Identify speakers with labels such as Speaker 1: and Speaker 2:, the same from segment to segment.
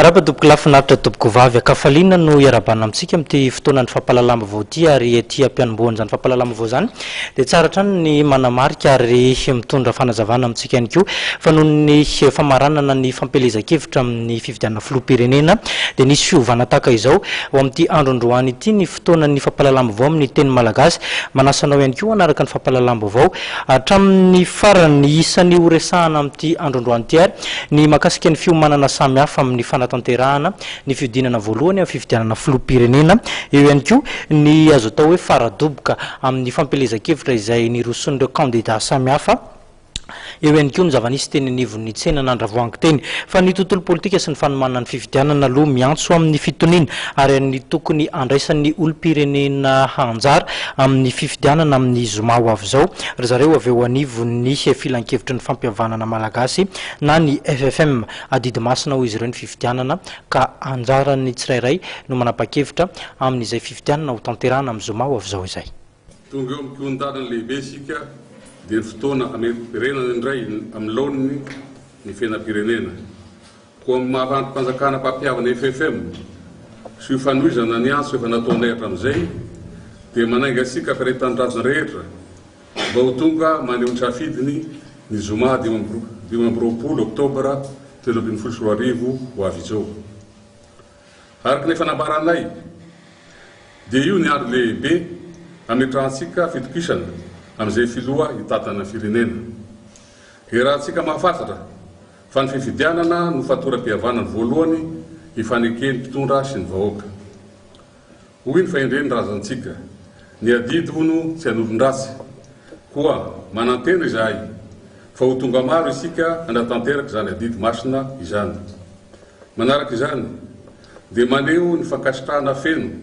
Speaker 1: Miarahaba tompoko lahy, finaritra tompoko vavy. Ankafaliana no iarahabana amintsika amin'ity fotoanan'ny fampahalalam-baovao ity ary ety am-pianombohan'izany fampahalalam-baovao izany dia tsara hatrany ny manamarika ary mitondra fanazavana amintsika ihany koa fa noho ny famaranana ny fampielezan-kevitra amin'ny fifidianana filoham-pirenena dia nisy fiovana tahaka izao ho amin'ity andro androany ity ny fotoanan'ny fampahalalam-baovao amin'ny teny malagasy. Manasa anao ihany koa hanaraka ny fampahalalam-baovao hatramin'ny farany. Isan'ny horesahana amin'ity andro androany ity ary Ny mahakasika ny fiomanana samihafa amin'ny fanatanterahana ny fihodinana voalohany amin'ny fifidianana filoham-pirenena. Eo ihany koa ny azo atao hoe faradoboka amin'ny fampielezan-kevitra izay nirosoan'ireo kandida samihafa. Eo ihany koa ny zava-nisy teny anivon'ny tsenan'Andravoahangy teny. Fa ny tontolo politika sy ny fanomanana ny fifidianana aloha miantso amin'ny fitoniana ary ny tokony handraisan'ny olom-pirenena anjara amin'ny fifidianana amin'ny zoma ho avy izao ry zareo avy eo anivon'ny Filankevitry ny Fampihavanana Malagasy na ny FFM. Adidy masina hoy izy ireo ny fifidianana ka anjaran'ny tsirairay no manapa-kevitra amin'izay fifidianana ho tanterahana amin'ny zoma ho avy izao izay.
Speaker 2: Tonga eo amin'ny kihon-dalana lehibe isika dia ny fotoana hamerenana indray amin'ny laoniny ny fiainam-pirenena. Koa amin'ny maha andrim-panjakana mpampihavana FFM sy ho fanohizana ny antso efa nataonay hatramin'izay dia manainga antsika mpiray tanindrazana rehetra mba ho tonga maneho ny safidiny ny zoma 25 oktobra 2013 ho avy izao. Araka ny efa nambaranay dia io ny andro lehibe hametrahantsika fitokisana amin'izay filoha hitantana ny firenena. Iarahantsika mahafantatra fa ny fifidianana no fatoram-pihavanana voalohany ifaneken'ny mpitondra sy ny vahoaka. Hoy ny fahendren'ny razantsika, ny adidy hono tsy an'olon-dratsy. Koa manantena izahay fa ho tonga maro isika hanatanteraka izany adidy masina izany. Manaraka izany, dia maneho ny fankasitrahana feno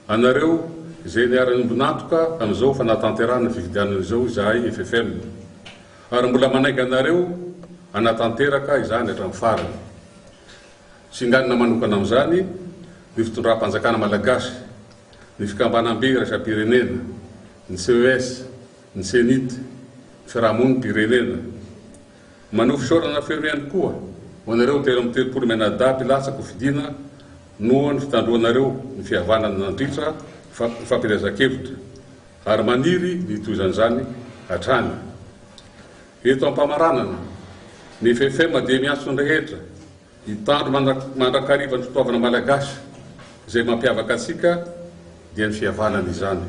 Speaker 2: anareo izay niara-niombon'antoka tamin'izao fanatanterahana ny fifidianana izao izahay FFM. Ary mbola manainga anareo hanatanteraka izany hatramin'ny farany. Singanina manokana amin'izany ny fitondram-panjakana malagasy, ny fikambanambe iraisam-pirenena, ny CES, ny Cenit, ny fiarahamonim-pirenena. Maneho fisaorana feno ihany koa ho anareo 33 mianadahy mpilatsaka ho fidiana noho ny fitandroanareo ny fihavanana nandritra ny fampielezan-kevitra. ary maniry ny hitohizan'izany hatrany. Eto am-pamaranana, ny ffm dia miantso ny rehetra hitandro mandrakariva ny fitoavana malagasy izay mampiavaka antsika dia ny fihavanana izany.